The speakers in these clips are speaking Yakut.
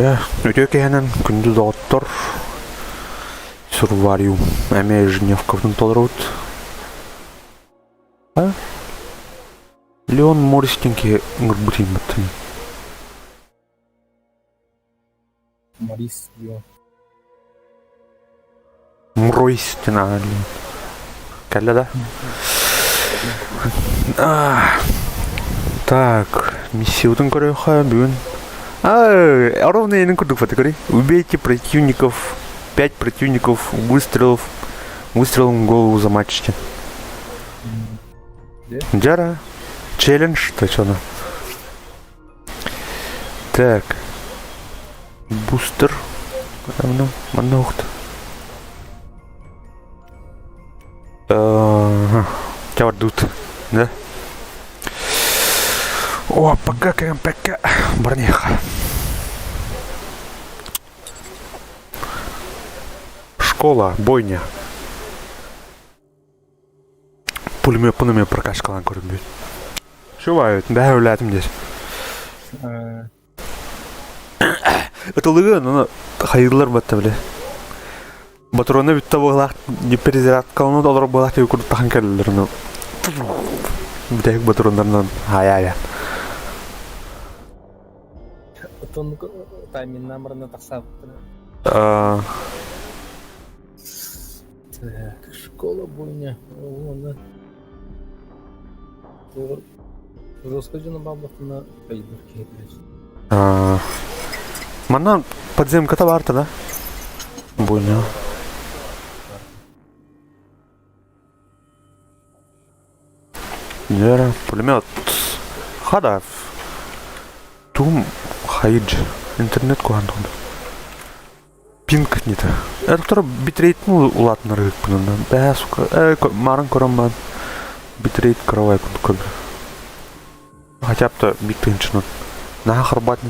Чэ, үтүө киһинэн күндү доҕоттор, Сурвариум эмиэ ежедневкабытын толоробут. А? Леон Морис диэн киһи ыҥырбыт ыймыттын. Морис Леон. Мройс диэн аҕа Кэллэ да? А, так, миссиябытын көрүөххэ бүгүн. А, ровно эйнин курдук фото көрүй. Убейте противников, пять противников выстрелов, выстрелом в голову замачьте. Дьара, челлендж, то что Так. Бустер. Манна манна ухт. Чавардут. Да? О, пока КМПК. Барниха. Школа, бойня. Пулемеппын эмиэ прокачкалаан көрүммүт. Шубайт, бэһэ үлээтим диэс. Ытылыгы ону хайыылар батта биле. Батроны бүтте буолаах перезарядкаланы олорор буолаах тиби курдук тахан кэллилэр ону. Бүтэһик батроннарынан хаайаайа. Отон тайминна барана тахсаабыттара. Так, школа бойня. Уонна жестко дьоно бааллахтына хайдах киһи билэр. Манна подземката баар да? Бойня. Вера, пулемет. Хадав. Тум хайдж. Интернет куһаан Пинг не Это битрейт улаатынар ыһыкпын Бээ, сука, э, марын көрөн баан. Битрейт кыравай курдук көрдө. Хотя бы бит тыынчынан. Наха харбатны.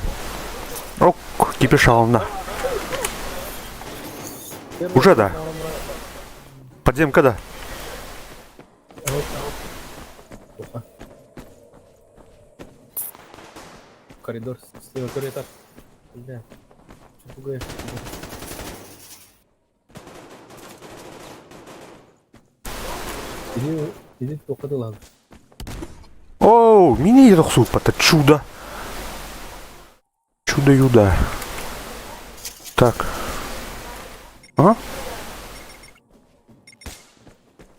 Ок, кипиш алына. Уже да. Подземка да. Коридор, слева коридор. Бля, что пугаешь? Иди, иди только ладно. Оу, мини это чудо. Чудо-юдо. Так. А?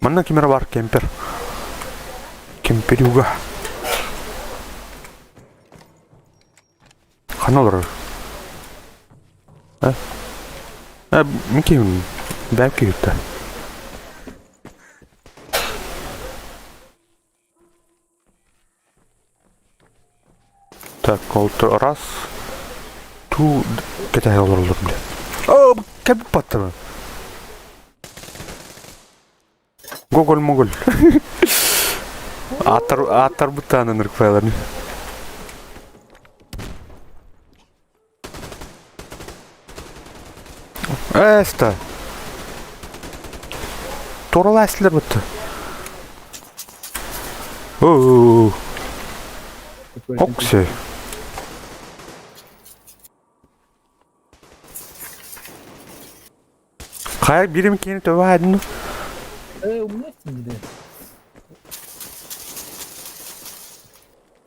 Манна кимера бар, кемпер. Кемперюга. Ханна олорор? Э? Э, микин бэп киһитэ. Так, ол раз, ту кэтэһэ олороллор бile. Оо, кэп баттым. Гоголь-моголь. Ааттар ааттарбыттаан ынырык файларын. Эста. Туоралаа эстилэр бытты. Оо. Окси. Хайа бирим киһини төбө аайдын Э, у меня да.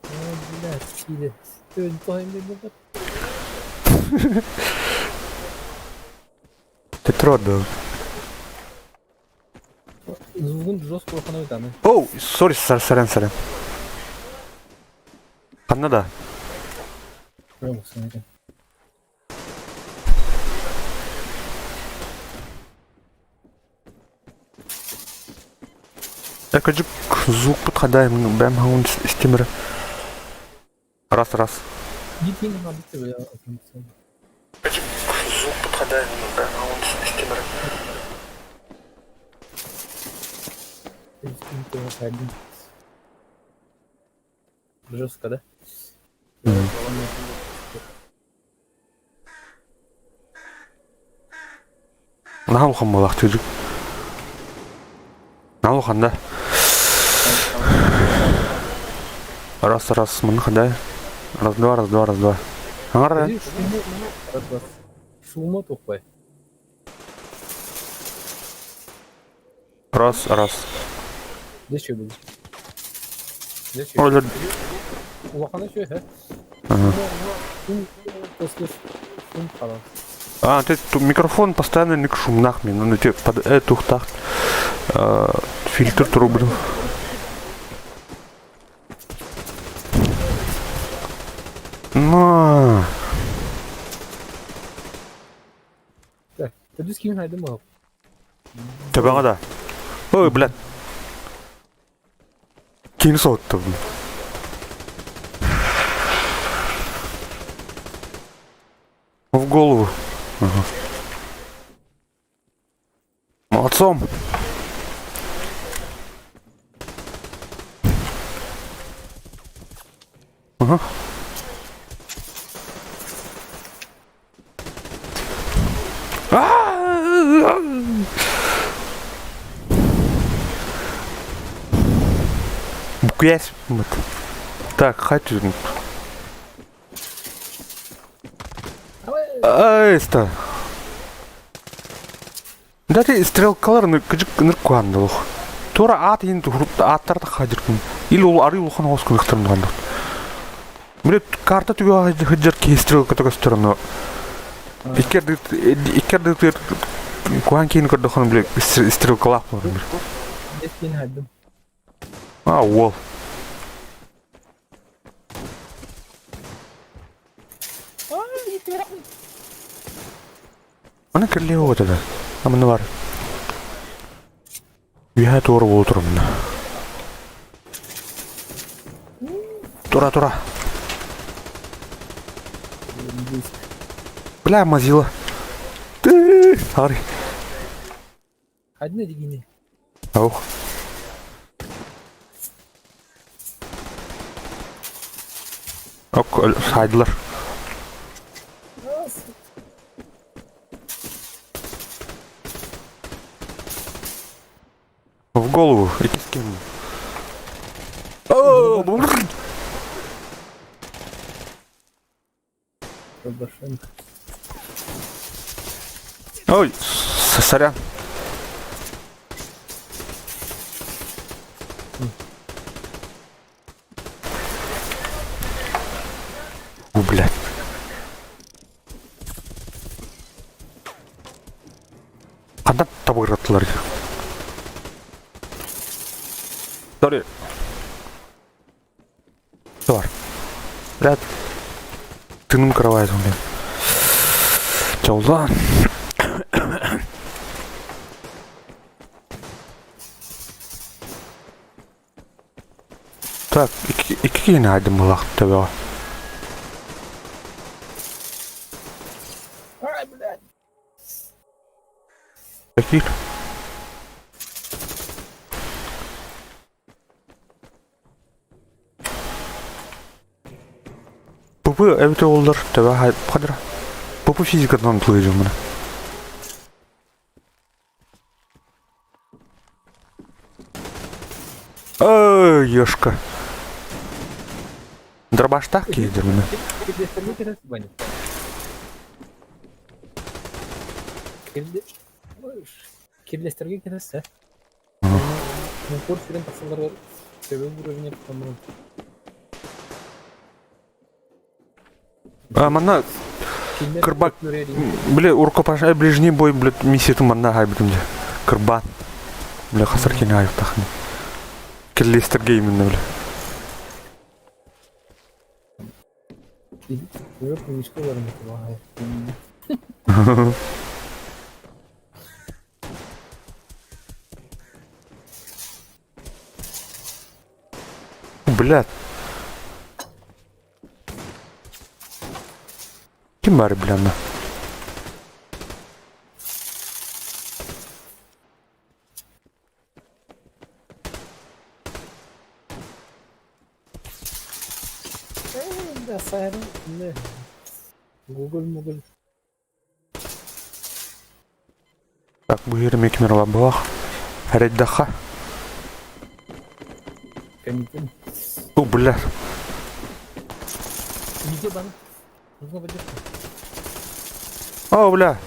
О, блядь, киде. Ты Тетрод. Звугун жестко улахан Оу, сори, сорян, сорян. Ханна да? Экожик звукпут хадай бэм хаун истимер. Раз, раз. Звукпут хадай бэм хаун истимер. Жестко, да? Наһаа улахан буолаах түлүк. Наһаа улахан да. Раз, раз, манна хадай. Раз, два, раз, два, раз, два. Аҥар Шума тухпай. Раз, раз. Дече бұл. Дече. Ойлар. Улахана чөһө. А, ты микрофон постоянно не шумнах мен, ну те под тухтах фильтр трубы. На. Төрдүс кимин хайдым ол? Төбөҕө да. Ой, блядь. Кини соттум. В голову. Ага. Молодцом. Ага. Букуясь. Так, хочу. Айста. Да ты стрелкалар кыжык ынырк куһаанна олох. Туора аат иһин ааттар да хаадьыркын. Или ол арый улахан оҕус кыныктарын ханнык. Бile карта түгө сылдьар киһи стрелката көстөр ону. Икки куһаан киһини көрдөххүнэ бile стрелкалаах буолар. А, уол. Аны кэллиэ оҕото да. Аманы бар. Үөһэ туора буола турабын. Тура, тура. Бля, мазила. Ты, Сари. Хадина дигини. Ох. Ок, сайдылар. В голову, иккис ким. Ой, сорян. У, блядь. Ханна табыгыраттылар? Sorry. Бар. Блядь. Тыным кровать, блин. Чаулан. Так, икки киһини айдым булах төбөҕө. Ай, блядь. Каких? ПП эбите оллар төбө хадра. ПП физикатынан тулыйдым мына. Ой, ёшка. Дробаштах киһидир мына. Кирлестерге кетессе. Курс сүрен тахсаллар төбө уровень А, манна кырбак Бля, рукопашный ближний бой, блядь, миссия манна хайбытым де. Кырбан. Бля, хасар кини айыптахны. Кирлестерге именно, бля. Блядь. Ким бар, бля, на? Google Google. Так, бу жерим камера булах. Хәрәддаха. Комитет. О, бля. Виде бан. Нужна поддержка. О, бля.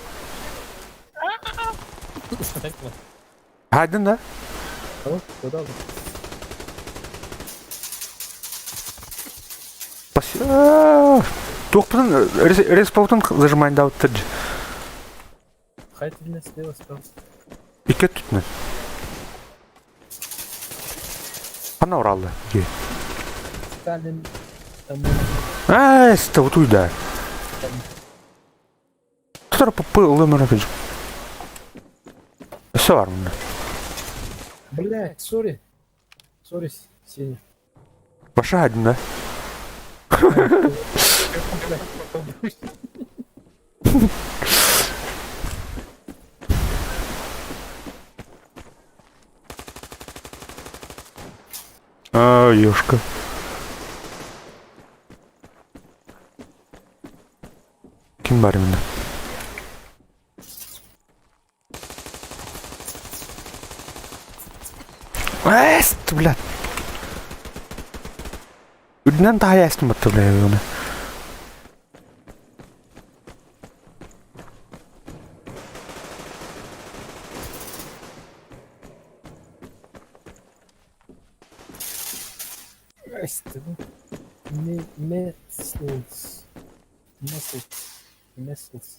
Хайдын да? Куда? Туохпутун респаутун зажимайын даабыттар дьи. Хайтильно слева справа. Икки өттүтүнэн. Ханна уралла? Сталин Ай, утуйда. Тутар пупы ылымыр кыжы. Все бар мында. Блядь, сори. Сори, Сеня. Баша один, да? А, ёшка. Ким бар именно? Эст, блядь. Үрдүнэн таһайа эстим батты, бля, оны. Measles. Muscles. Muscles.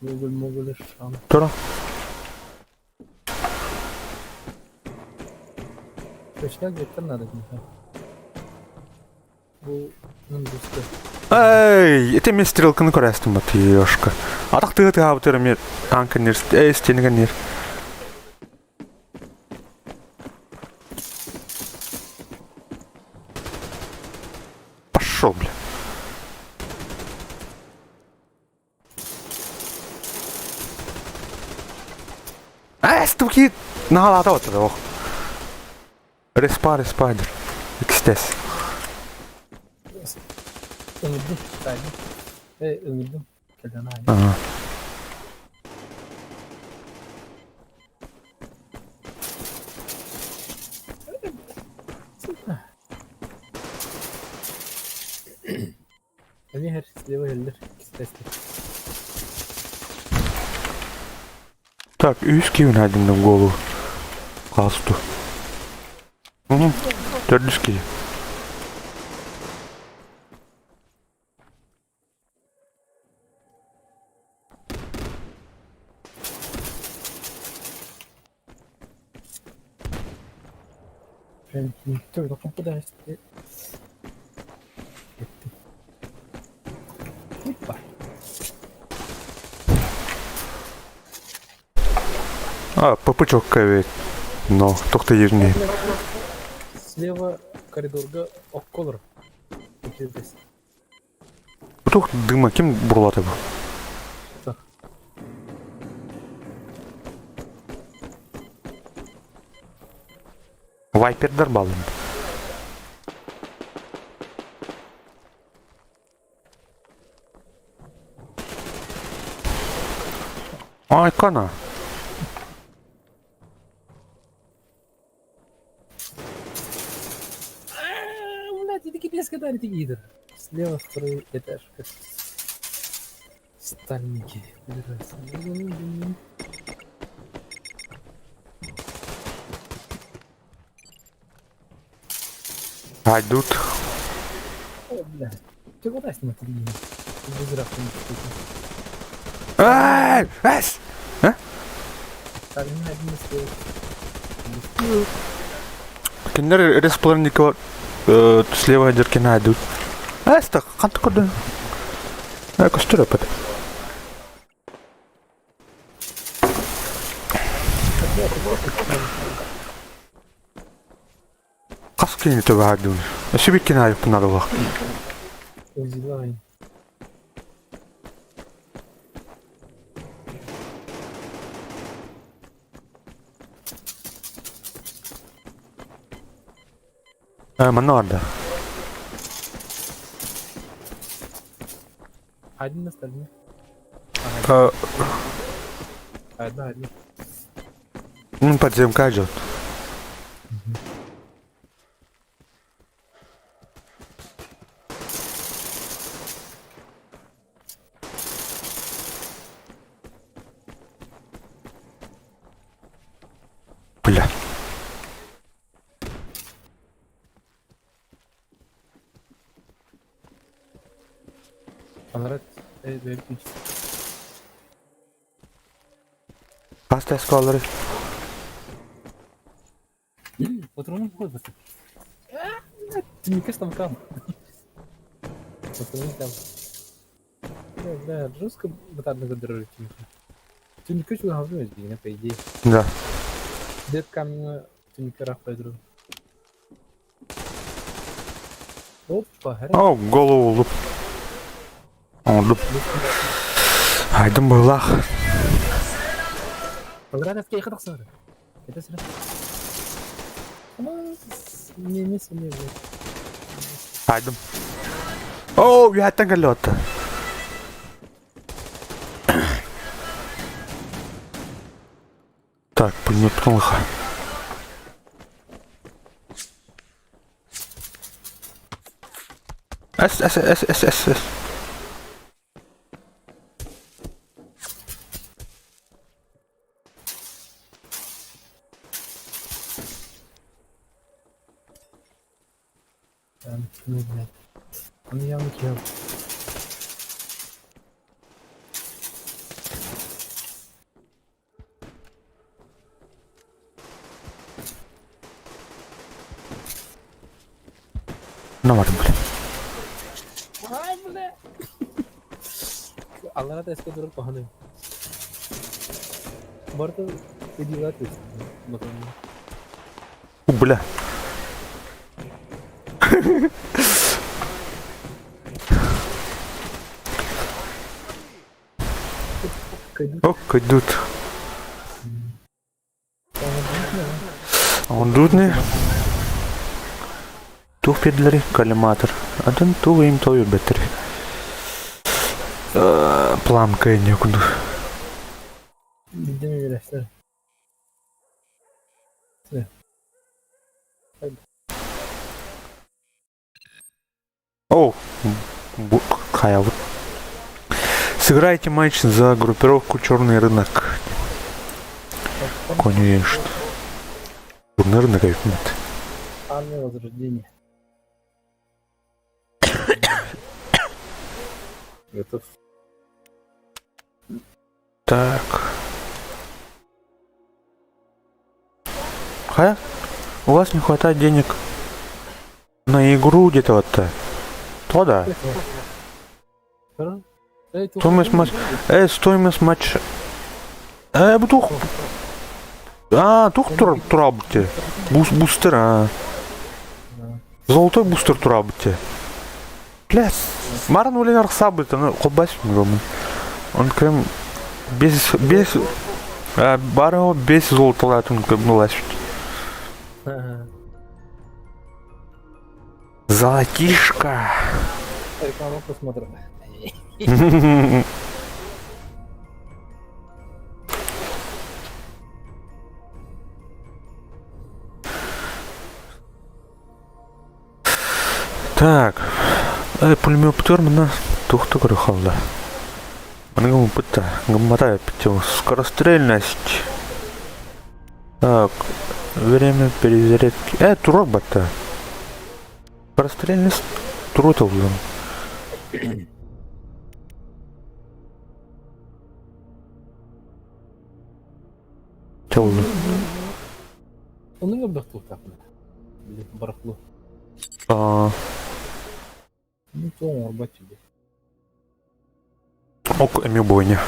Google Mogul Шам. Тура. Точно где-то надо. Бу Эй, это мен стрелканы көрәстім бат, ёшка. Атақ тығы тығы абытыры мен танкы нер, эй, стенеге нер. Пошел, бля. Эй, стуки! Нагалата вот это, ох. Респа, респайдер. Экстез. Ыҥырдым, таайдым. Э, ыҥырдым. Кэлэн аайы. Ага. Сука. Они her слева эллер кистестер. Так, үс киһи один в голову. Хасту. Угу. Төрдүс киһи. Прям никто попадает. Опа. А, попычок ведь. Но, только ерне. Слева коридорга окколор. Здесь. Тух дыма ким бурлаты бу? Так. Вайпердер балым. Ай, кана. Блядь, это кипец, когда это гидр. Слева второй этаж. Как стальники. Айдут. О, блядь. Ты куда с ним это гидр? Без Эй, эс! А? Кинилэр республика слева деркин айдут. Эс так, ханты көрдүн. Э, көстөр өпөт. Хас кини төбө айдун. Өсүбиккин айыппын арылах. Узилайн. Э, манна барда. Один остальные. Э, Одна, один. Подземка идет. Бля. Хас оскуолалары Патроны походу. Ты там кам. Патроны там. Бля, бля, жестко батарно задерживать. Ты не хочу говно из по идее. Да. Дед камня ты не карах пойду. Опа, гора. О, голову луп. Луп. Айдын быһылаах. Поградовка ехать тахсар. Это сразу. Не, не сомневаюсь. Айдым. О, үһэттэн кэллэ отта. Так, пулемет лыха. С, С, С, С, С, С. Ну, блядь. Он явно кем. На бар, блин. Ай, бля! Аллара да эскадр паханы. Барта удивляйтесь. У, бля. Ок, идут. Ондудни. Тух педлери коллиматор. Атын ту им тою бетери. Пламка некуда. О, хайа. Сыграйте матч за группировку «Черный рынок». Конечно. Черный рынок, нет. Армия Возрождения. Готов. Так. Хайа? У вас не хватает денег на игру где-то вот-то. То да. Стоимость матч. Стоимость матча. Бу тух. А, тух тур турабыте. Бус бустер, а. Золотой бустер турабыте. Бля, Маран улен архсабыт, аны колбас Он кем без без баро без золотолатын кем Золотишко. Рекламу просмотра. Так. Пулемет мына тухту көрөхалла. Мына бытта, гыммата скорострельность. Так, время перезарядки. Турок батта. Скорострельность турутал. Теллы. Onun gibi тухтахна. Блин, барахло. А. Ну, то он рубать тебе. Ок, эми бойня.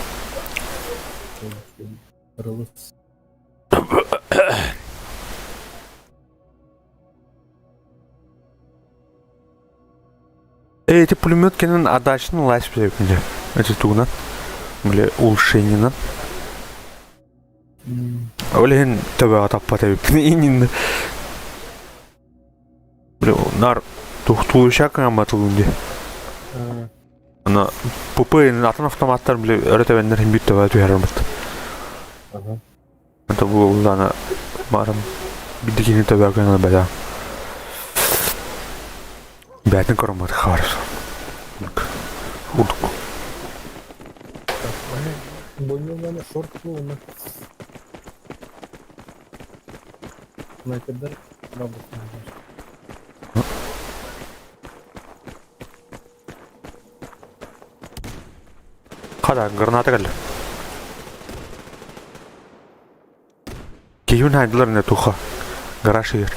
Эти пулемет кенен адачны лась билепинде. Эти тугна. Биле улучшениена. Олен төбө атаппа тебиппин инин. Биле нар тухтулушак аматылынды. Ана ПП атын автоматтар биле өрөтөбеннер хим бүт төбө түһәрмит. Это буоллаана маарым бидди кини төбөкөн бэдэ. Бээтин короммут хаар. Урдук. Бойнуганы шорт буолна. Снайпердар работают. Хада, граната кэллэ. Киһибин хайдылар не туха. Гараж иһэр.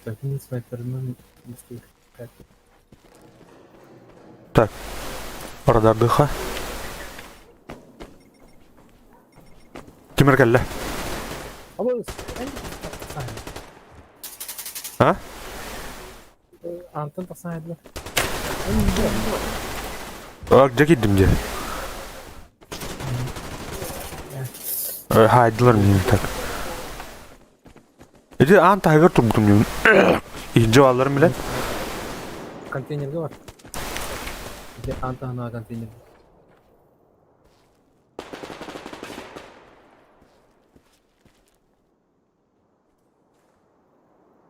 Так, мин снайперынан Так, Радардыха. Тимир кэллэ. А? Антон тахсан Дьэ киирдим дьэ. Хаайдылар миин так. Ити аан таһыгар турбутум дьон. Иһирдьэ баалларын билэн. Контейнерга бар. Ити аан таһынааҕы контейнер.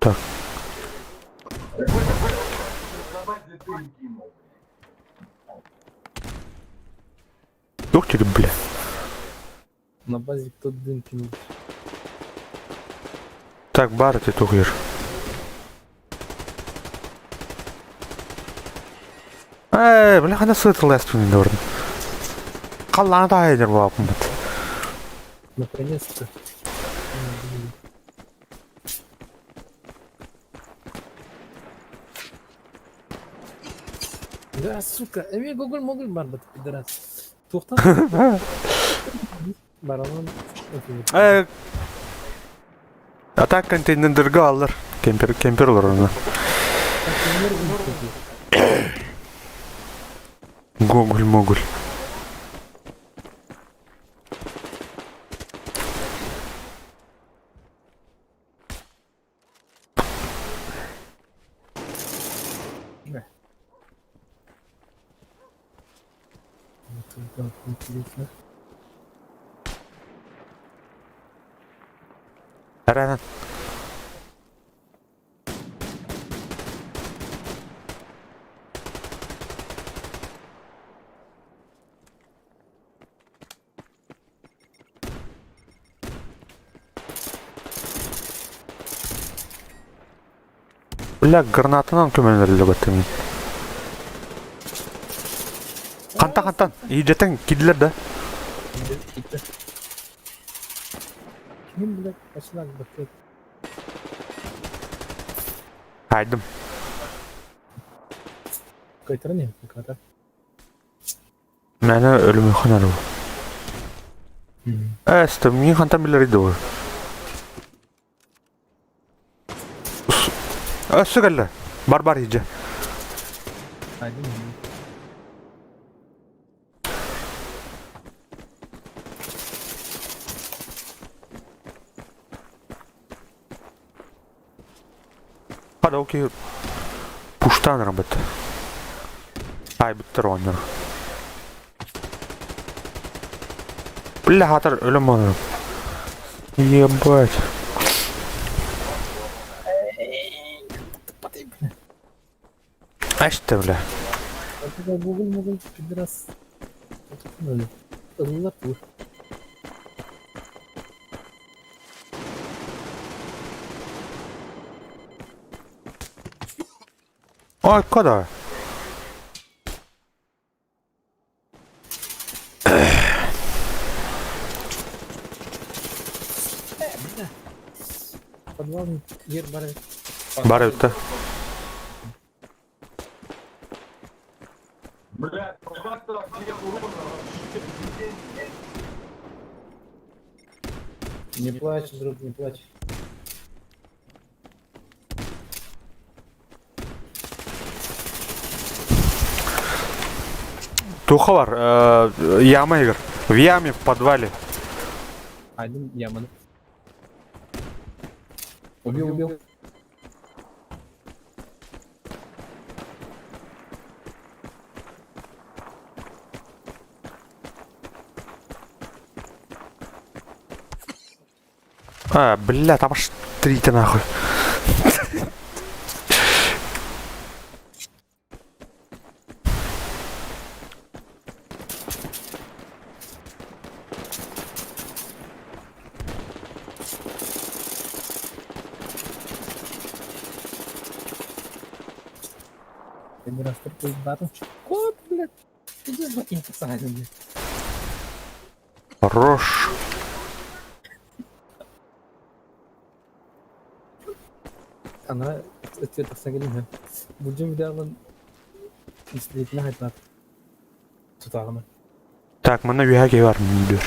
Так. Туох дири бля? На базе кто дым кинул. Так, баар ити туох иһэр. Ээ, бля хана сытыласпын дордум. Халлаана таайдыр буолаппыт. Наконец-то. Да, сука, эми Google могул барбыт, пидорас. Туохтан баранан. Э, атак контейнердерге аллар. Кемпер, кемпер олор онно. Гоголь, моголь. Интересно. Арана. Бля, гранатанан көмөлөрүллүбэттим. Хантан хантан? Иһдьэтэн киирдилэр да? Ким, блядь, пошла бакет. Хайдым. Кайтаран иһин ката. Мээнэ өлүмүөххүн аруу. Ээ, мин хантан билэрий дуо? Өссө кэллэ. Бар-бар иһдьэ. Один. Хада окей. Пуштан работа. Ай, бүттер оонньор. Бля, хатар өлөм оонньор. Ебать. Эште, бля. Google могул пидорас. Ылла тур. Ой, кода. Подвал ер бар. Бар өттө. Блядь, пожалуйста, всех уродов, Не плачь, друг, не плачь. Туха бар, яма игр. В яме в подвале. Один яма. Убил, убил. А, бля, там аж три-то нахуй. Пидорас батын. Кот, блядь. Иди закинь пацаны, блядь. Хорош. Ана өттүгэр тахсан кэлин үһү. Булдьум видеоларын пистолетинэн хайдах тутаҕына. Так, манна үөһэ киһи бар миндүр.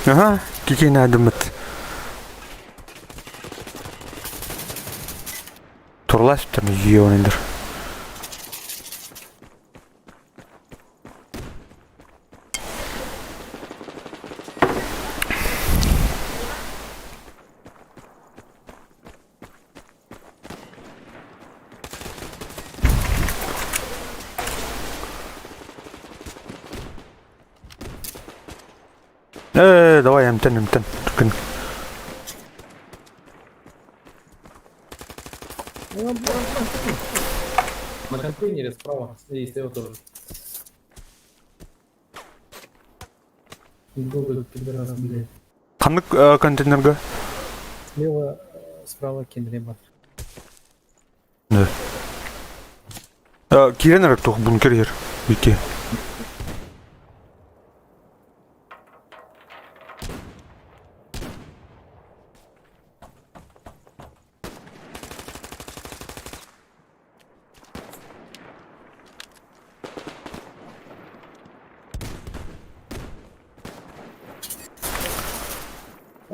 Аха, кикин адымыт. Турлас там ебаныйдыр. Э, давай эмтэн, эмтэн. Күн. На контейнере справа, и слева тоже. Google пидорас, блядь. Ханнык контейнерга? Слева, справа кендрема. Да. Киирэн эрэр туох бункер иһэр. Вики.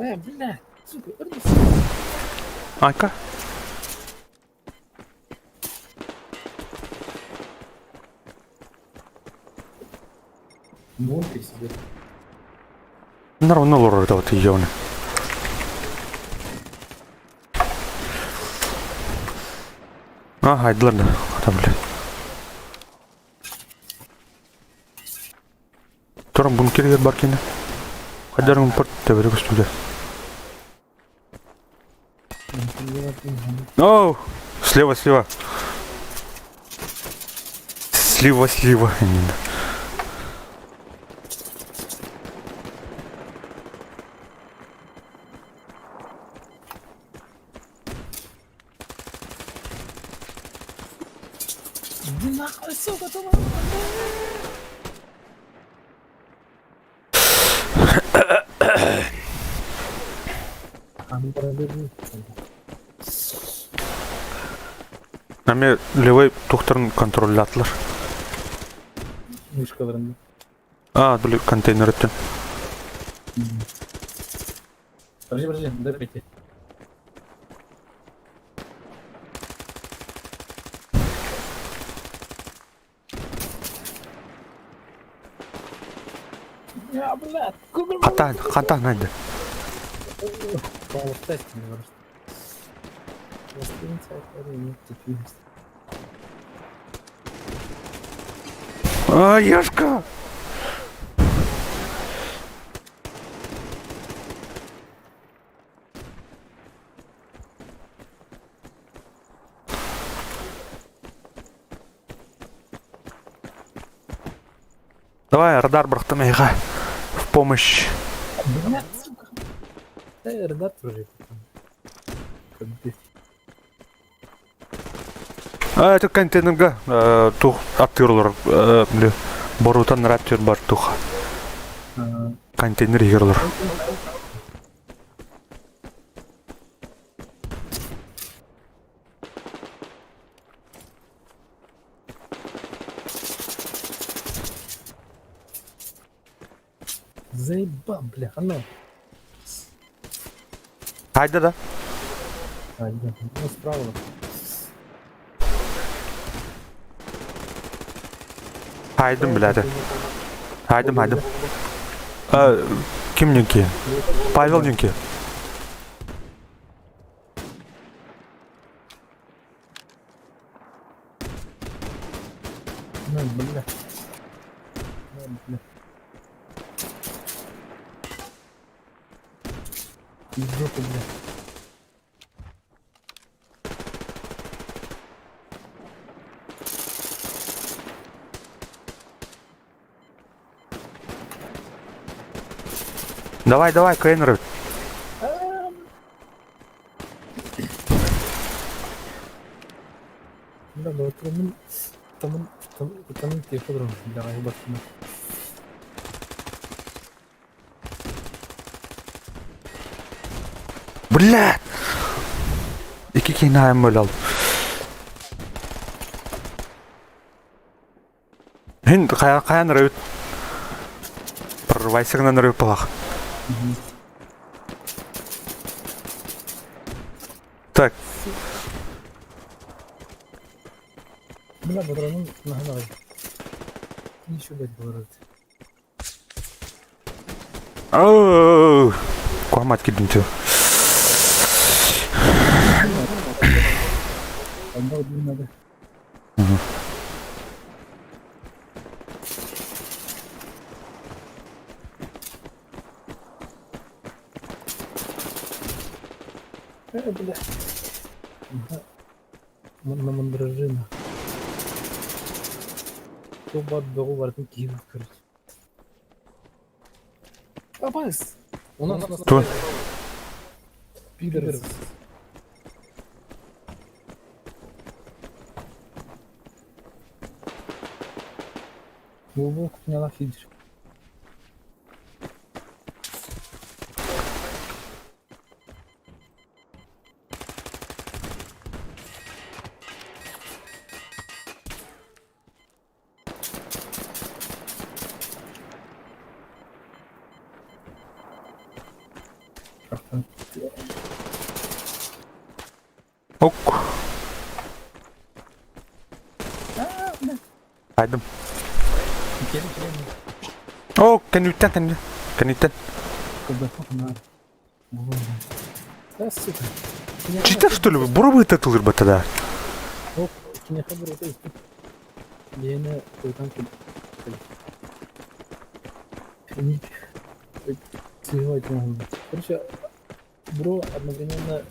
Э, бля, сука, вернись. Айка. Бункер себе. Нар онно олорор это вот ебаный. А, айдылар да. Там, бля. Туран бункер бар кини. Хайдарың порт тебері көстүдө. Оу! Слева, слева. Слива, слива. Иди нахуй, сука, ты нахуй. Наме левый тухтарын контроллятылар. Мышкаларында. А, били контейнер өттен. Подожди, подожди, дай пройти. Я, блядь, Хата, хата найды. По тесте не просто. А, Яшка! Давай, радар бырахтым эйха. В помощь. Блядь, сука. Да, радар тоже. А, это контейнерга тух аттырлар, бля, борутан раптер бар тух. Контейнер егерлер. Заебал, бля, оно. Хайда да. А, нет, ну справа. Хайдым, блядь. Хайдым, хайдым. А, ким ньүнки? Павел ньүнки. Ну, бля. Ну, бля. В жопу, бля. Давай, давай, Кейнер. Да, ну, там, там, там, там, тихо, давай, бахну. Бля! Икки киһини өлө ал. Хин хайан ырыт. Прорвайсыгынан ырыт палах. Так. Бля, патронум нагнал. Ничего, блядь, говорит. Оу! Куамат кидинче. Надо. Бля. На мандражина. Кто бөҕү барытын киһи көрөр. Попасть! У нас Кто? Пидорс. Глубоко поняла фидер. Ок. Хайдым. О, кэнниттэн, кэнни. Кэнниттэн. Да, сука. Читер, что ли? Буробы тылыр тогда. Короче, бро одновременно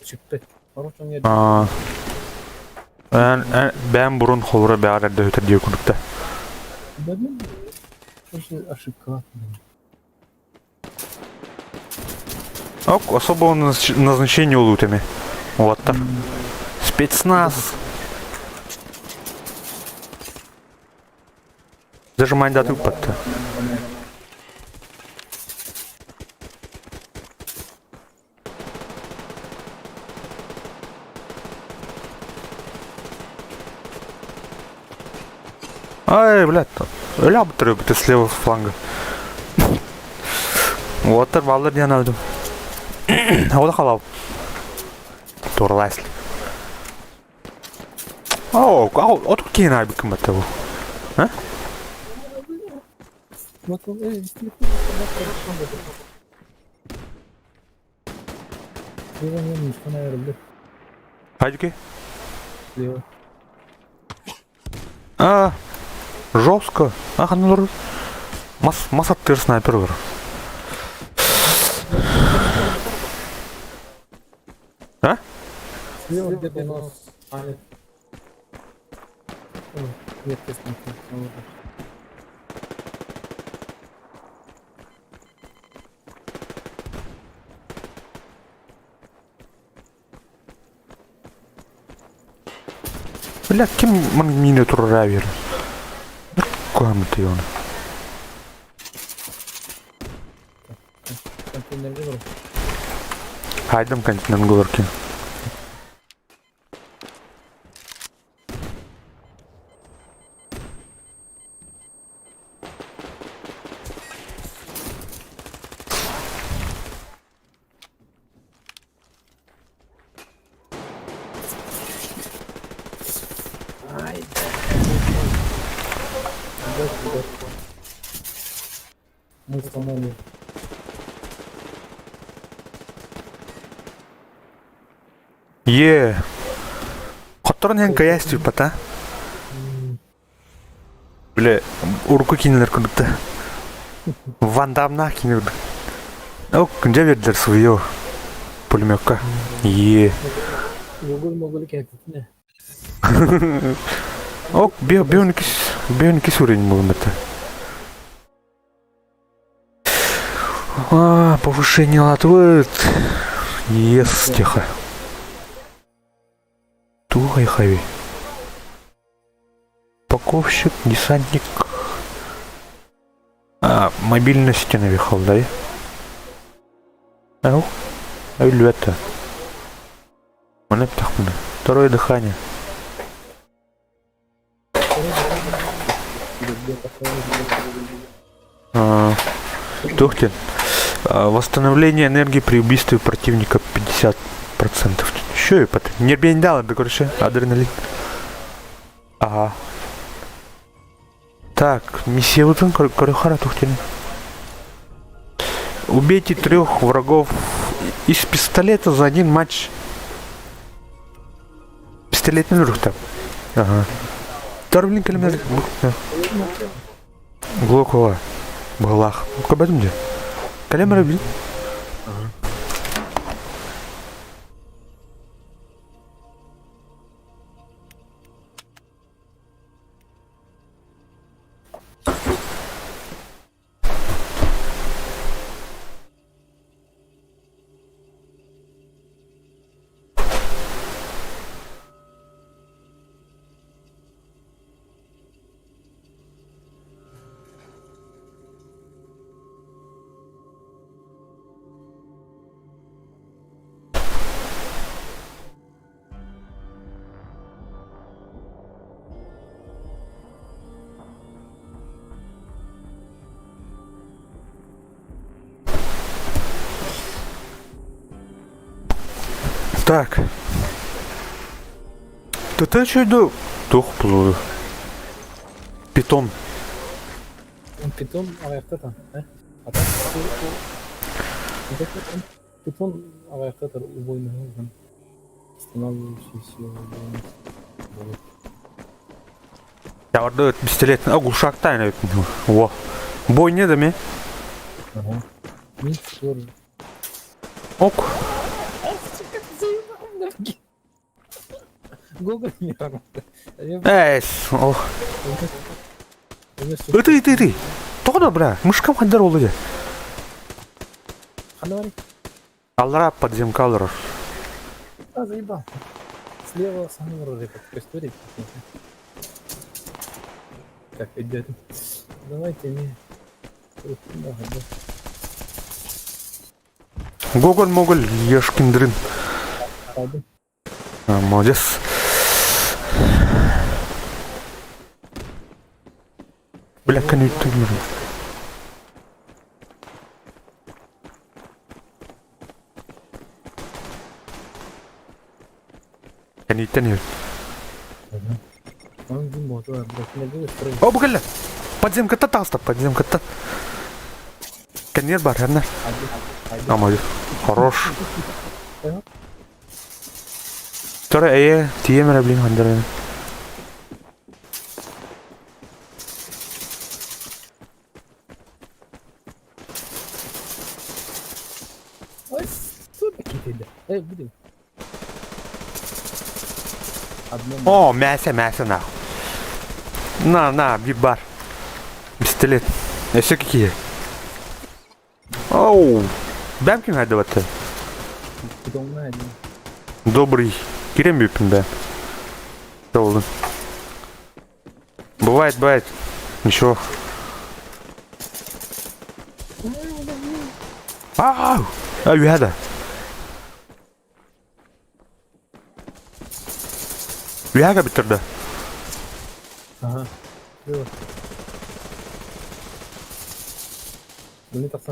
чиппет. А. Бәм бурун холура бәгәр дә өтер дия күнүктә. Да, ну, короче, ошибка. Ок, особого назначения улутами. Вот так. Спецназ. Зажимай дату патта. Ай, блядь, өлә бітірі бітір слева фланга. Уоттар баллар диэн алдым. Ода халау. Турлайсли. О, от киин ай биким бата бу. А? Хайдики? Слева. А, жестко. Ах, ну Мас, мас аттыр снайпер бар. А? Слева где-то у нас... А, нет. Нет, тест не Бля, ким мин турра бер. Куамты оны. Контейнерге бар. Хайдам контейнер горки. Ай, Мы сломали. Е. Хотторон иһэн кыайаас түппата. Бile урукку киинэлэр курдукта. Ван Дамнаах киинэ курдук. Ол күндэ биэрдилэр свое пулеметка. Е. Гоголь моголь кэһэтитинэ. Ок, бионикис уровень был это. А, повышение латвы. Ес, тихо. Тухай хави. Упаковщик, десантник. А, мобильности навихал, да? Ау, өлүөтэ. Маны птахмына. Второе дыхание. Тухтин. Восстановление энергии при убийстве противника 50%. Еще и потом. Не дал, да, короче, адреналин. Ага. Так, миссия вот Корюхара Тухтин. Убейте трех врагов из пистолета за один матч. Пистолет не там. Ага. Торблин калимер. Глокова. Балах. Кабадым де. Калимер бил. Так. Ты что иду? Тух плую. Питон. Питон аҕыйахта э? А так питон аҕыйахта убойный Останавливающие силы. Я вот пистолет. А глушак тайна. Во. Бой не даме. Ага. Микс тоже. Ок. Гоголь не работает. Эй, ох. Ты, ты, ты. Тоҕо бля, мышкам хандар ол дии. Ханавари. Аллара подземка олорор. А, заебал. Слева самый вроде как история. Так, идет. Давайте не. Гоголь моголь ешкин дрын. А, молодец. Бля, конъюнктур. Конъюнктур. О, букалля! Подземка таста, подземка та. Конец бар, одна. А, молодец. Хорош. Вторая, тиемера, блин, хандарина. Ой, сука, Эй, будем. О, мясо, мясо, нахуй. На, на, бибар. Пистолет. Еще какие? Оу. Бәмкин хайдаваты. Добрый. Кирем бипин, да. Должен. Бывает, бывает. Ничего. Ау! А, үһәдә. Үһәгә биттерде. Ага. Мне так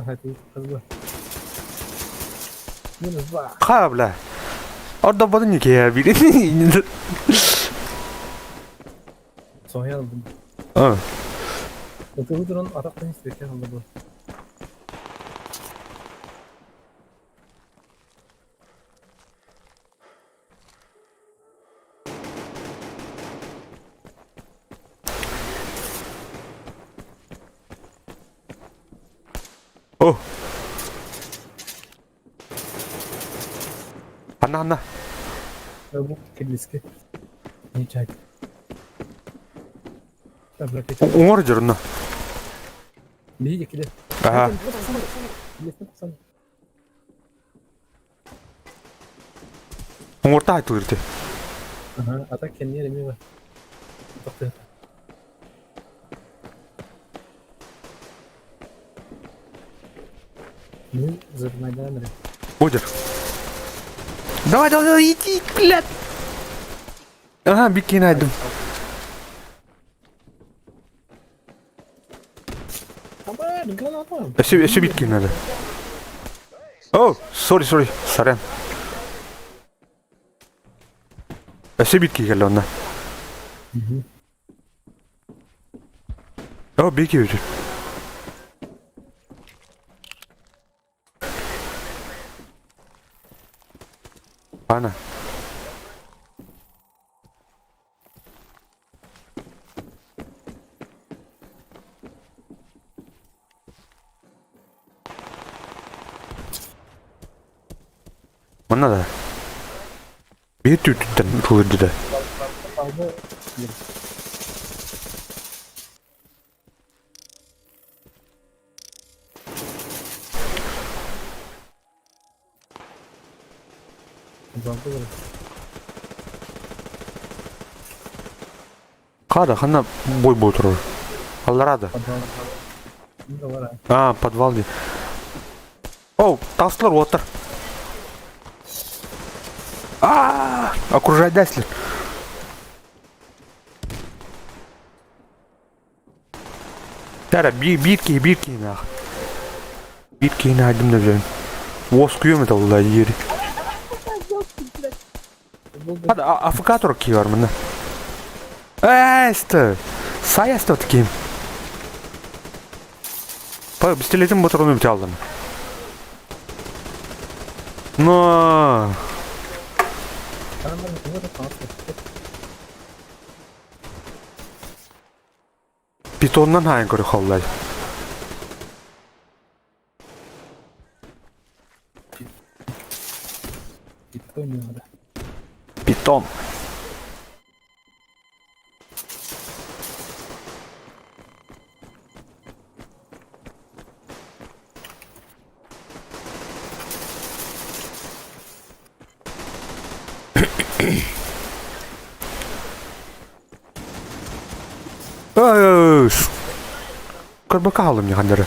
Минус два. Ха, бля. Орда бады не кия били. Соңян. А. Это утром атақтан истеркен алды. Ханна ханна? Бу кирилиски. Ничак. Уҥар дьоруна. Биһиги киле. Аха. Уҥуорта айтылыр ити. Аха, ата кэнниэр эмиэ бар. Тохтуйата. Мин зырнайдаан эрэ. Будер. Давай, давай, давай, иди, блядь. Ага, бикини найдем. Өссө, өссө бикини надо. О, сори, сори, сорян. Өссө бикки кэллэ онно. О, бикки бүтүн. Ана. Манна да. Биир түүтүттэн тулуйду да. Хада, ханна бой бой турар. Алларада. А, подвал дии. О, таслар уоттар. А, окружать дасли. Тара, биир киһи, биир киһи наах. Биир киһини айдым да билэбин. Уоскуйуом этэ олла диэри. Хада, АФК турар киһи бар мына. Эсты! Сай эсты ким? Пистолетин ботуруну бүтэ алдым. Но... Питоннан хаайан көрө холлай. Питон не надо. Питон. Көрбөккө хааллым дьахандары.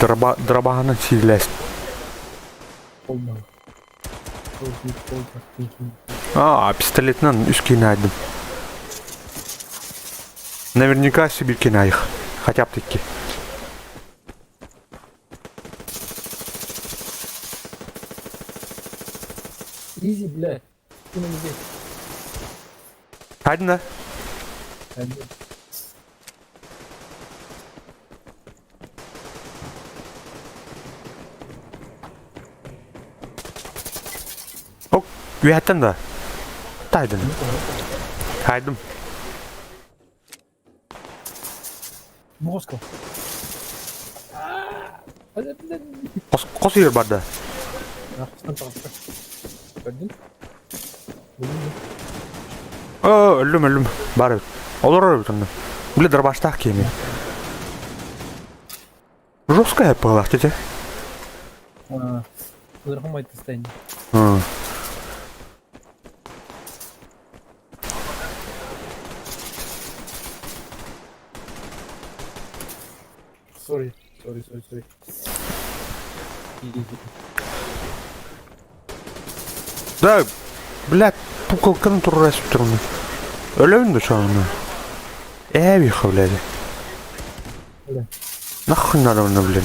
Драба, драбаһынан сиилээс. А, пистолетынан үс киһини айдым. Наверняка себе киһини айых. Хотя бы таки. Изи, бля. Ты на здесь. Хайдын да? Хайдын. Ок, үөһэттэн да? Тайдын. Хайдым. Москва. Хос, хос үйер барда. Хостан таҕыста. Көрдүн? Оо, өллүм, өллүм. Бар эбит. Олорор эбит онно. Били дробаштаах киэми. Жесткая была, тете. Ыарахан майта Sorry, sorry, sorry, sorry. Да, блядь, пукалканы турар турны. Өлөбүн да чоҕуна. Эбиха, блядь. Нахуй надо мне, блин.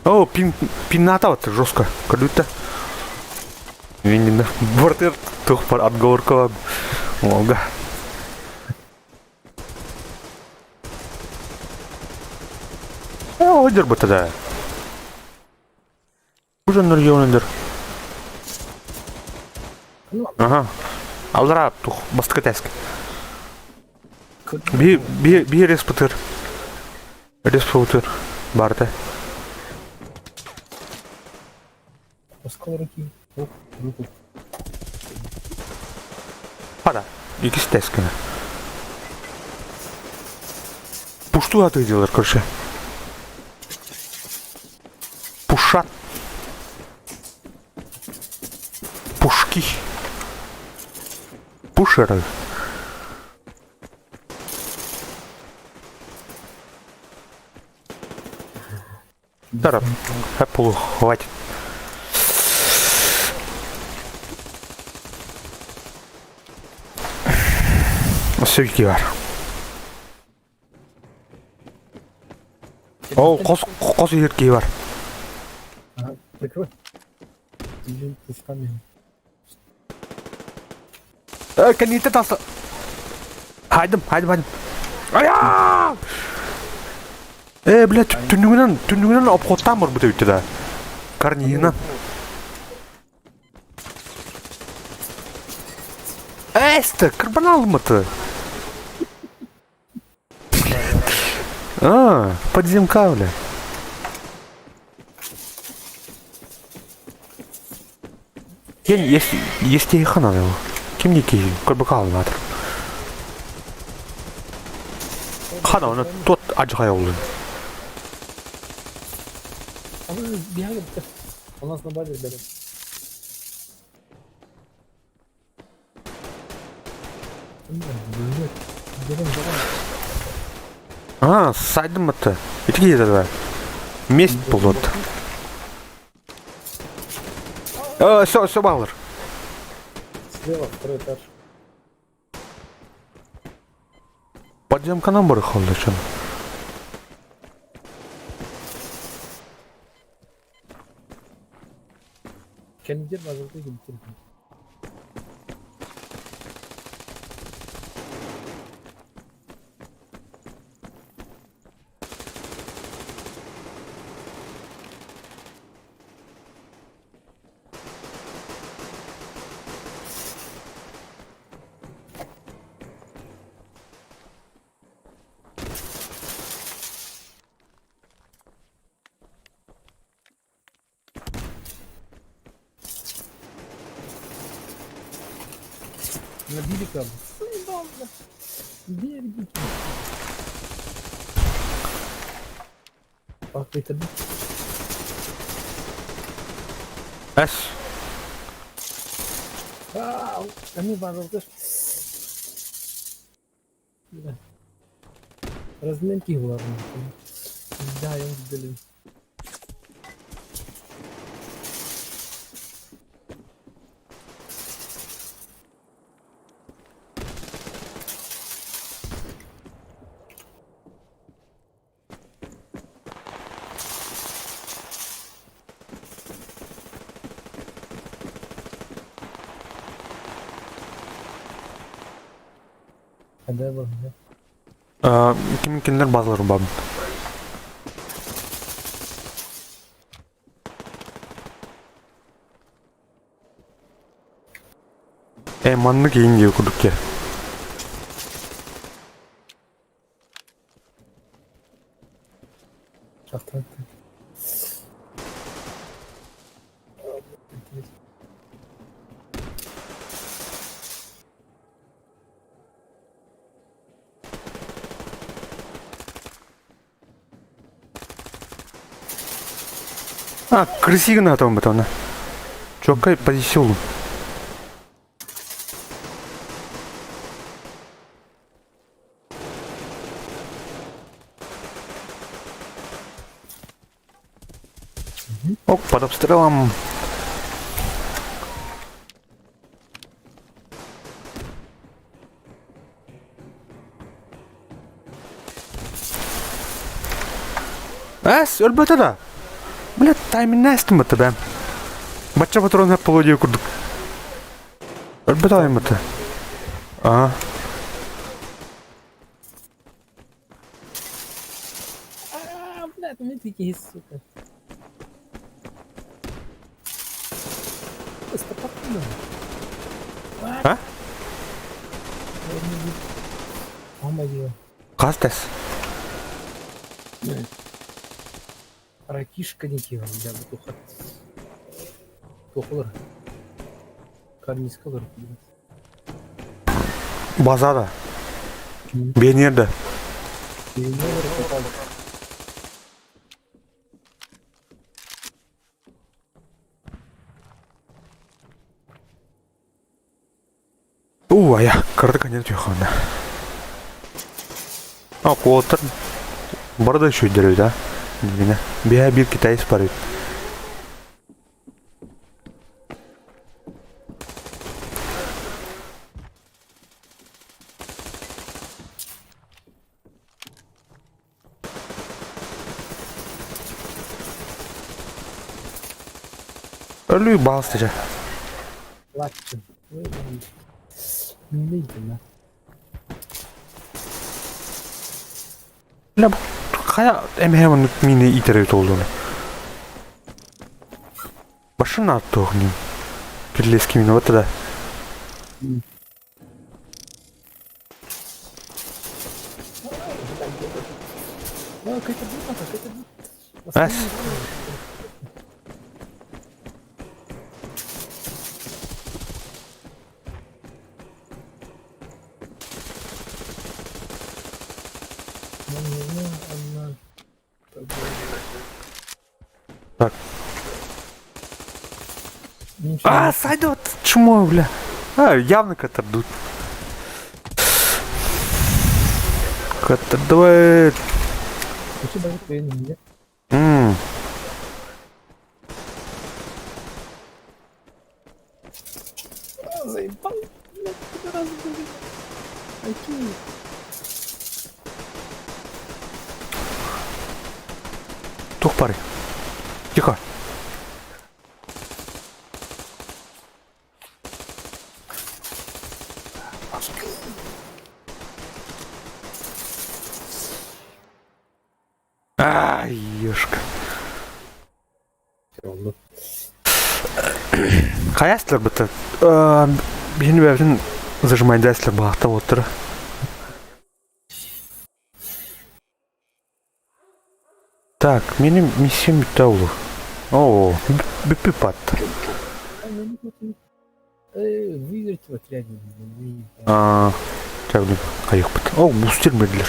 О, пин, пината вот жестко. Круто. Винина. Бортер тухпар отговорка. Олга. О, одер бы тогда. Уже нұргеонендер. Ага. Алдыра тух бастыкы тәск. Би респутыр. Респутыр. Барда. Оскол руки. Ох, руку. Пада. Икис тэскина. Пушту аты делар, короче. Пушат. Пушки. Пушеры. Тарап. Apple, хватит. Өссө бар. Ол қос қос еркей бар. Ага, прикрой. Блин, пушками. Кәнете тасы. Хайдым, хайдым, хайдым. Ая! Э, блядь, түннүгүнэн, түннүгүнэн обходтаан барбыт эбит да. Карнина. Эсте, карбоналмыты. А, подземка, бля. Я если если их надо. Ким не ки, карбакал надо. Хана, оны тот ажгай олды. А вы бегали? У нас на базе ребята. А, сайдым это. Ити это. Месть болот. Все, все баллар. Слева, второй этаж. Подземка нам бар холды чын. Кендер базарда келтірді. Набили там. Заебал, бля. Берегите. Ах, это Эс. Они базарда. Бля. Разменки главное. Да, я блин. Hadi bakalım. Ким киндер базалар бабын. Э, манны кейін де кудукке. Шахтан. А, крысигна там бытана. Чокай позицион. Оп, под обстрелом. Эс, өлбөтө да. Бля, тайминнээстим быты бэм. Бачча патрон хэп полудию курдук. Өлбөтө аймыты. А. А, бля, это метрики есть, сука. А? Ё-моё. Хас тэс? Ракишка не тиһэн, бля, бу туха. Туох олор? Карниска олор. Базада. Бенерде. Уу, айа, кырдык аньан түөххүнэ. А, куоттар бары да үчүгэйдэр эбит, а? Дьиҥинэ. Биһэ биир китаец бар эбит. Өлүү баҕас дьэ. Лаччын. Миинэ Бля, бу хайа эмэһэ оннук миинэ иитэр эбит буоллуна. Башын аттуох ньим. Кирлески миинэ вот да. Эс. Так. А, сойдет! Чмо, бля. А, явно катардут. Катардует. М. Заебал, блядь, раз были. Окей. Туох баарый? Тихо. Ай, ешка. Хайастылар быта? Биһини бэйэбитин зажимайдайсылар баахта буолтара. Так, минем миссиям бүттэ ол. Оо, бүппүт патта. Выиграть в отряде. Аа, хайыхпыт. О, бустер бердилер.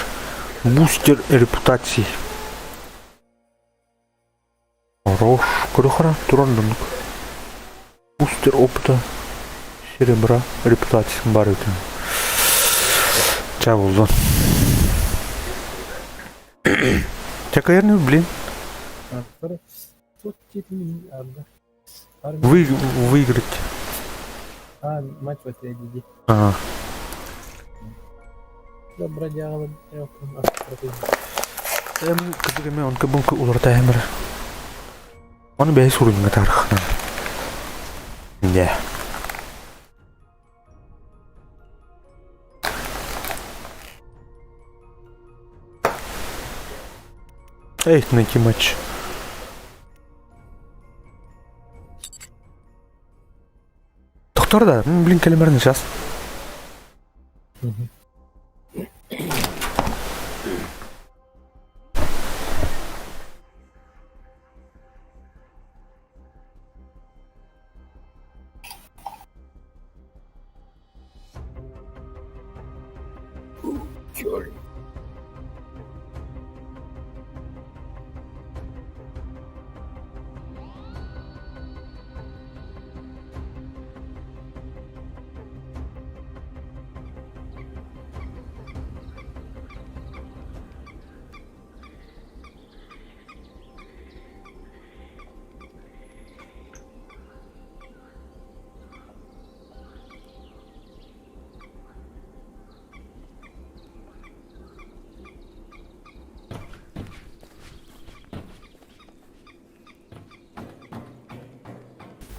Бустер репутации. Хорош, көрөхара туран донук. Бустер опыта серебра репутациясын бар екен. Ча болду. Чакаерны, блин. Вы, выиграть. А, мать в отряде. Ага. Да, бродяга, Эм, кыбыгыме он кыбынкы уларта эмер. Оны бэйэ суруйга тархынан. Не. Эй, найти матч. Доктор да, блин, кэлимэрин сейчас. Черт.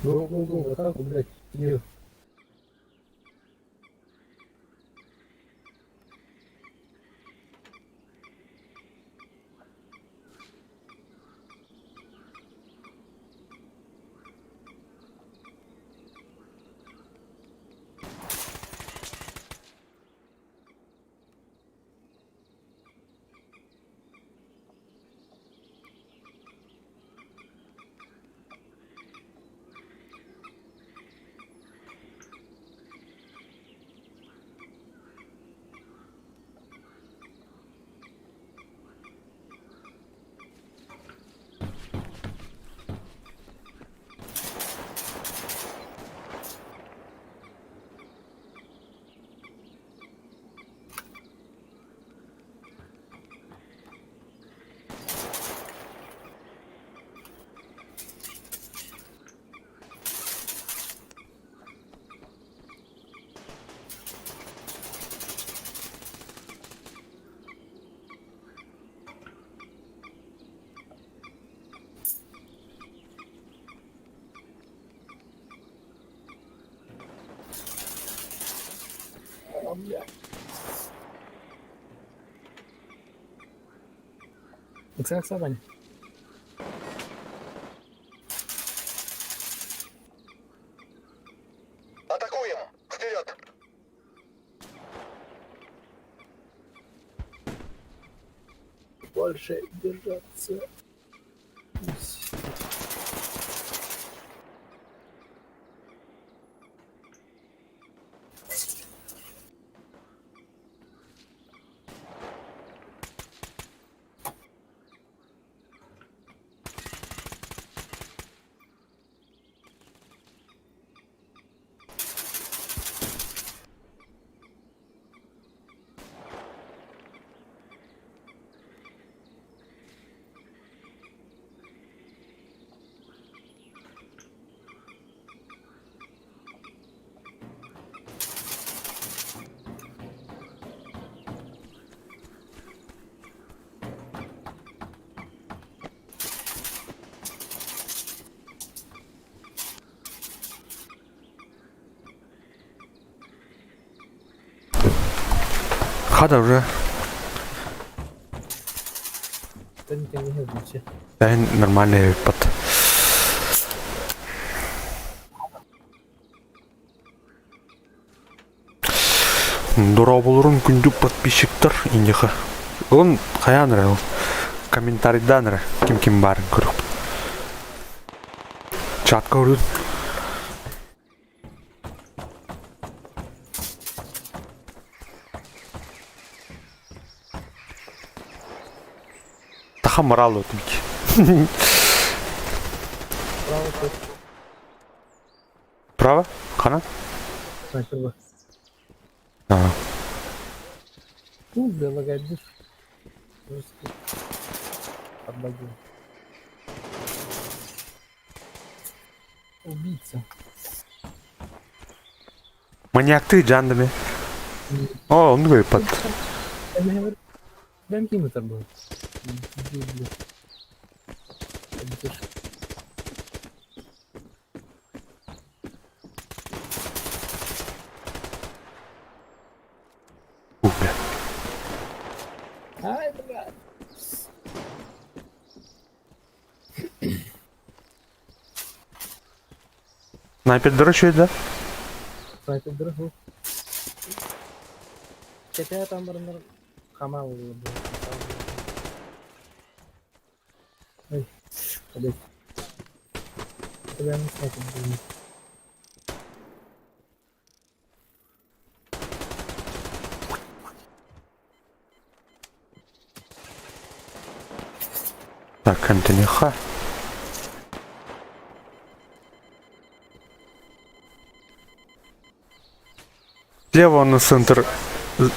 Го, го, го, атаку, блядь, Кирилл. Ыкса-ыкса, Ваня. Атакуем! Вперед! Больше держаться. Хата уже Бэйэн нормальный эбиппит. Дорооболорун күндү подписчиктар иньэхэ. Ылын хайаан эрэ комментарийдаан эрэ ким-ким баарын көрүөхпүт. Чатка көрүн. Таха морал өтүк. Право? Хана? Снайперга. А. Ну, бля, Жестко. Подбогил. Убийца. Маньяктыы дьаандами. О, оннук ыйыппат. Бэм ким ытар был? Ух, бля. Ай, бля. Снайпердара үчүгэй да? Снайпердара суох. Кэтээ там бараннар хамаа буолла Ой, блядь. Бля, не снайпер был. Так, Антониха. Слева на центр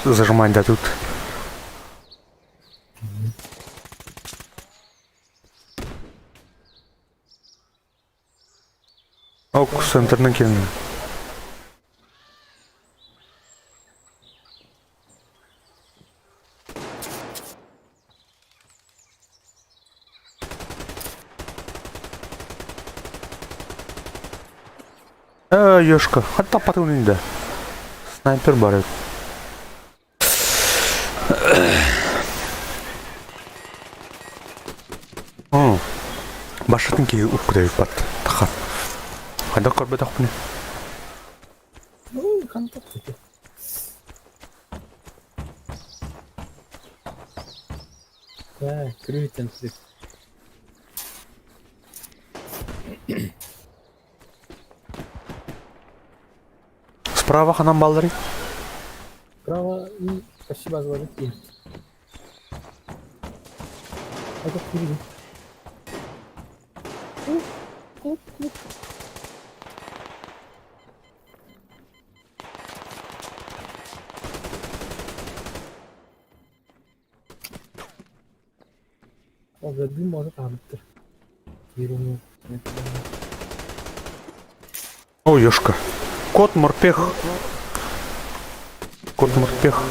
зажимать дадут. Ок, центрны кинули. Ээ, Ёшка, хатта патронын да. Снайпер бар эбит. Оо, башатын киһи уккута бат тахан. Хайдах көрбөтөхпүнүй? Ну, контакты. Так, крутим слеп. Справа ханан балларый? Справа и почти базовый кир. Это впереди. Оп, оп, оп. О, бля, дым может аныптыр. Ерунду. О, Ёшка. Кот морпех. Кот морпех.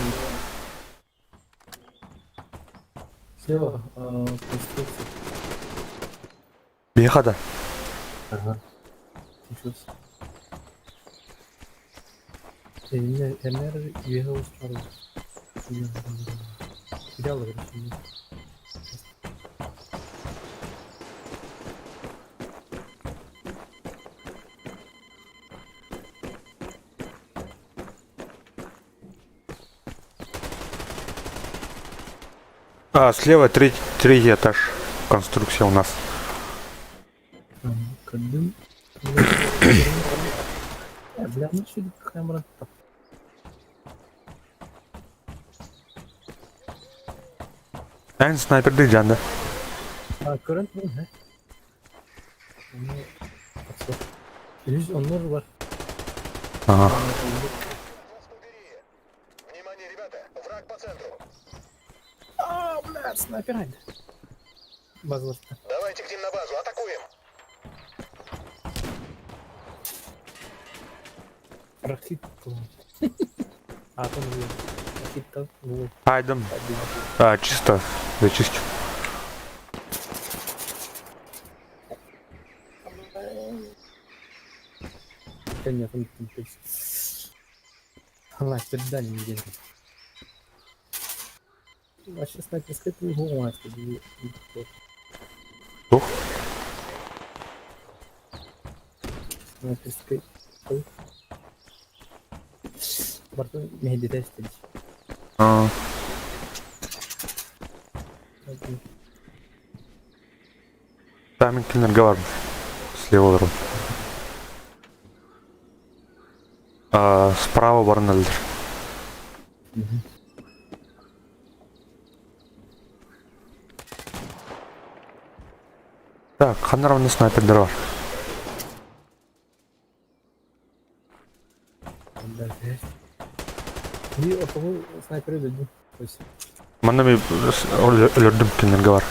Слева, конструкция. Биэхэ да? Ага. Сейчас. Энер үөһэ устар. Сериал короче. А, слева третий этаж. Конструкция у нас. Көрдүм. Бля, ну что камера Эн снайпердыы дьаанда. А, көрөн турун, he. Onu Үһүс оннор бар. Ага. Убери. Внимание, ребята! Враг по центру! А, бля, снайпер айда. Базалашта. Давайте к ним на базу, атакуем! Рахит. А, там же Рахит вот. Айдам. А, чисто. Зачистил. Да нет, он там пись. Ладно, теперь дали не держит. Вообще снайперская угол, Тух. Снайперская. Бартон мехди тест. А, Там кинерговар. Слева олорон. А, справа барналдыр. Так, ханна равно снайпердер бар. И ортого снайпер өлдү. То есть Манна ми өлөрдүм кинерговар.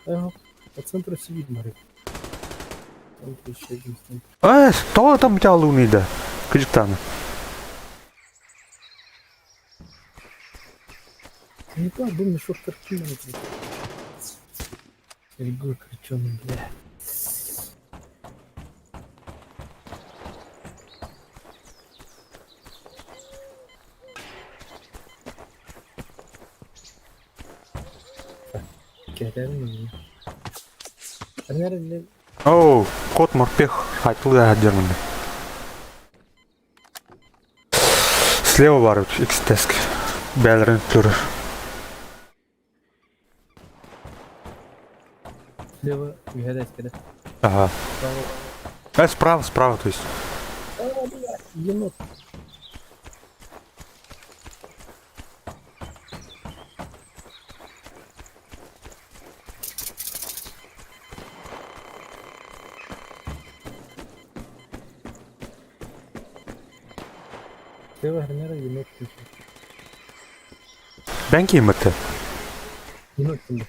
По центру все видно, рыб. По центру еще один снайпер. Э, что там у тебя луны да? Кыжыктаны. Не то, был мешок картины. Серегой криченый, бля. Оу, кот морпех, хайтылы әдермін. Слева бар X-теск. Бәлерин түрі. Слева үһәдәскә дә. Ага. Справа. Справа, справа, то есть. А, блядь, енот. Слева гранера енот включил. Бәнки мт. Енот кимде?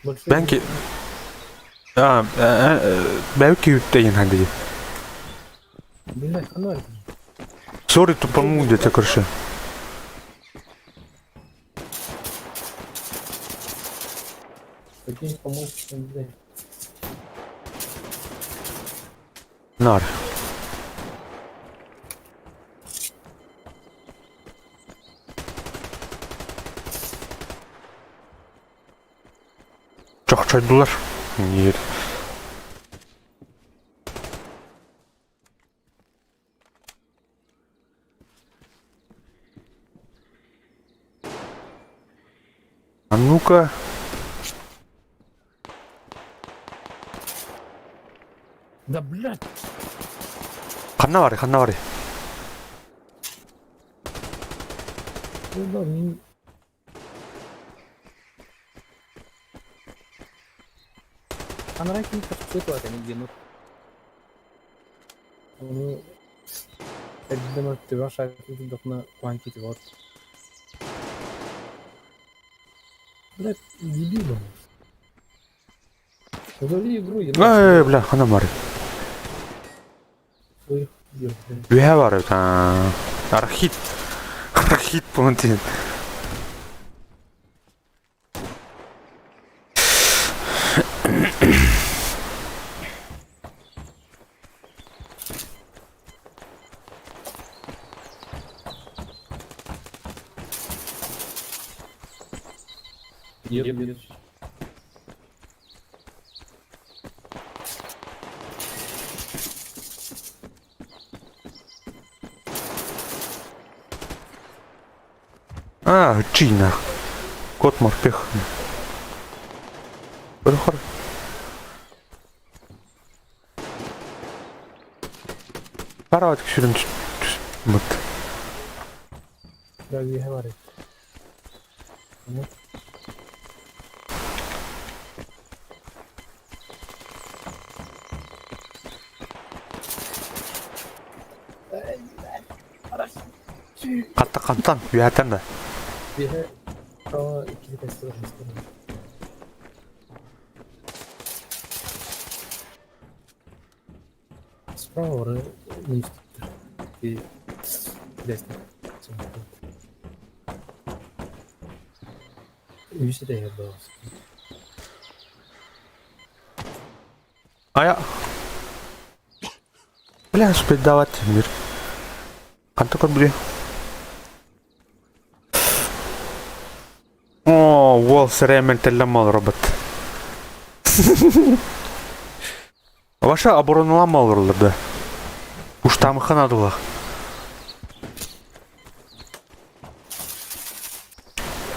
Большой Бәнки... А, бәлки үттейін ханды. Блядь, фонарь. Сори, тупанул где-то, короче. Прикинь, поможет, блядь. Нар. Чохчойдулар. Нет. А ну-ка. Да, блядь! Ханна бар, ханна бар. Ну да, не... Анаракин подсветла, они енот. Ну, Эрдема төбә шайтын докна куан китеп алат. Блядь, дебил он. Удали игру, енот. Эй, бля, ханна бар. Ой, блядь. Үһэ бар. Архит. Архит понтин. Еб, еб. А, чина. Кот морпех. Хор. Парават сүрүн түспүт. Үөһэ бар Хатта хантан, үөһэттэн да. Үөһэ иккити тестер. Справа и десна. Үс этэ буолас. Ая. Бля, спидавать мир. Ханта көрбүтүй? О, уол сэрэмэн тэллэммал робот. Ваша обороналама олороллор да. Уштамыха надылах.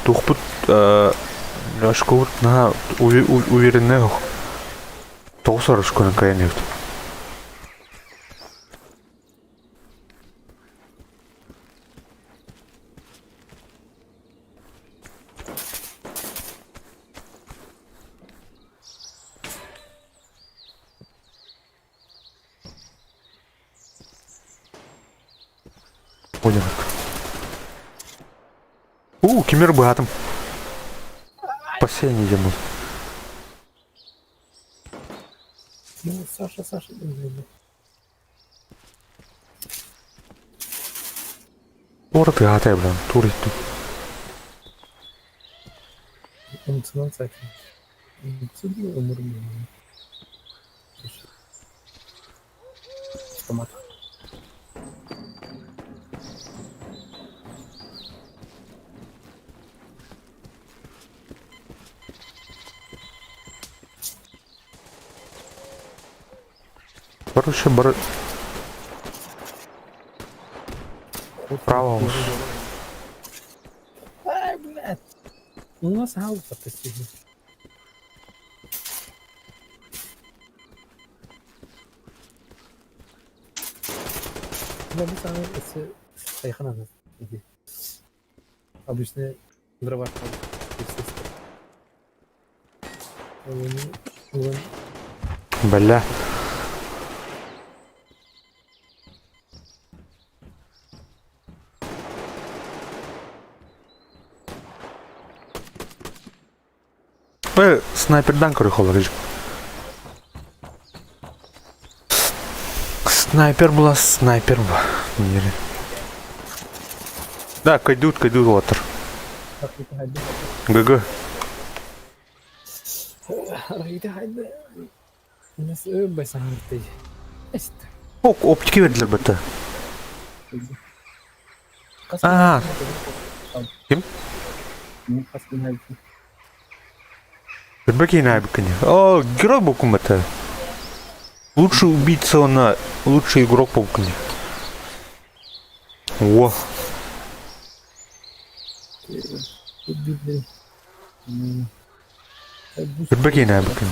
Тухпут Лёшкабыт наһаа уверенный тоҕус орушкунан кыайан эбит. Понял. У, кимер быһаатым. Бассейн идем. Ну, Саша, Саша, блин. Туора тыаһаата блин, тур иттим. Эмоционал саkin. Умурмун. Автомат. Короче, бары Право. Ай, блядь. У нас галка постигла. Да, мы сами сайхана иди. Обычно дрова. Бля. Э, снайпердан көрө Снайпер была, снайпер была. Да, кайдут, кайдут лотер. ГГ. Оптики бердилер бітті. А. Ким? Бекин Айбекин. О, герой букум это. Лучший убийца на лучший игрок по О. Бекин Айбекин.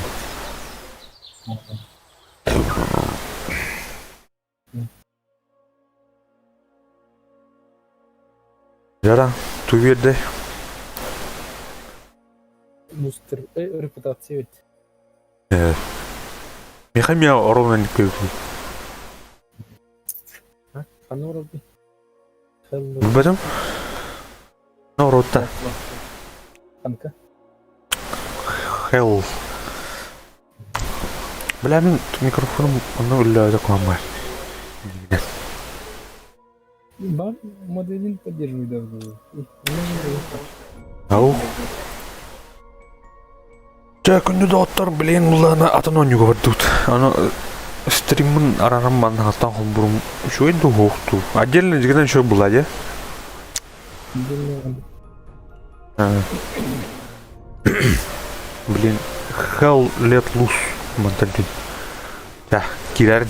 Жара, ту берді. Мустер, репутация ведь. Мехамия ровно не көйді. Ханна робби. Билбэтим. Ноорутта. Ханка. Hell. Бля, мин микрофоным онно үллээдэ куһаммай. Бар моделин поддерживает давно. Ау. Дьэ, күндү доҕоттор, блин, улаана атын оонньууга бардыбыт. Аны стриммин арарым маннаҕыттан холбурум үчүгэй дуу суох дуу. Отдельно дьигинэн үчүгэй буолла дии. Блин, Hell Let Loose мантан дии. Чэ, киирэрин.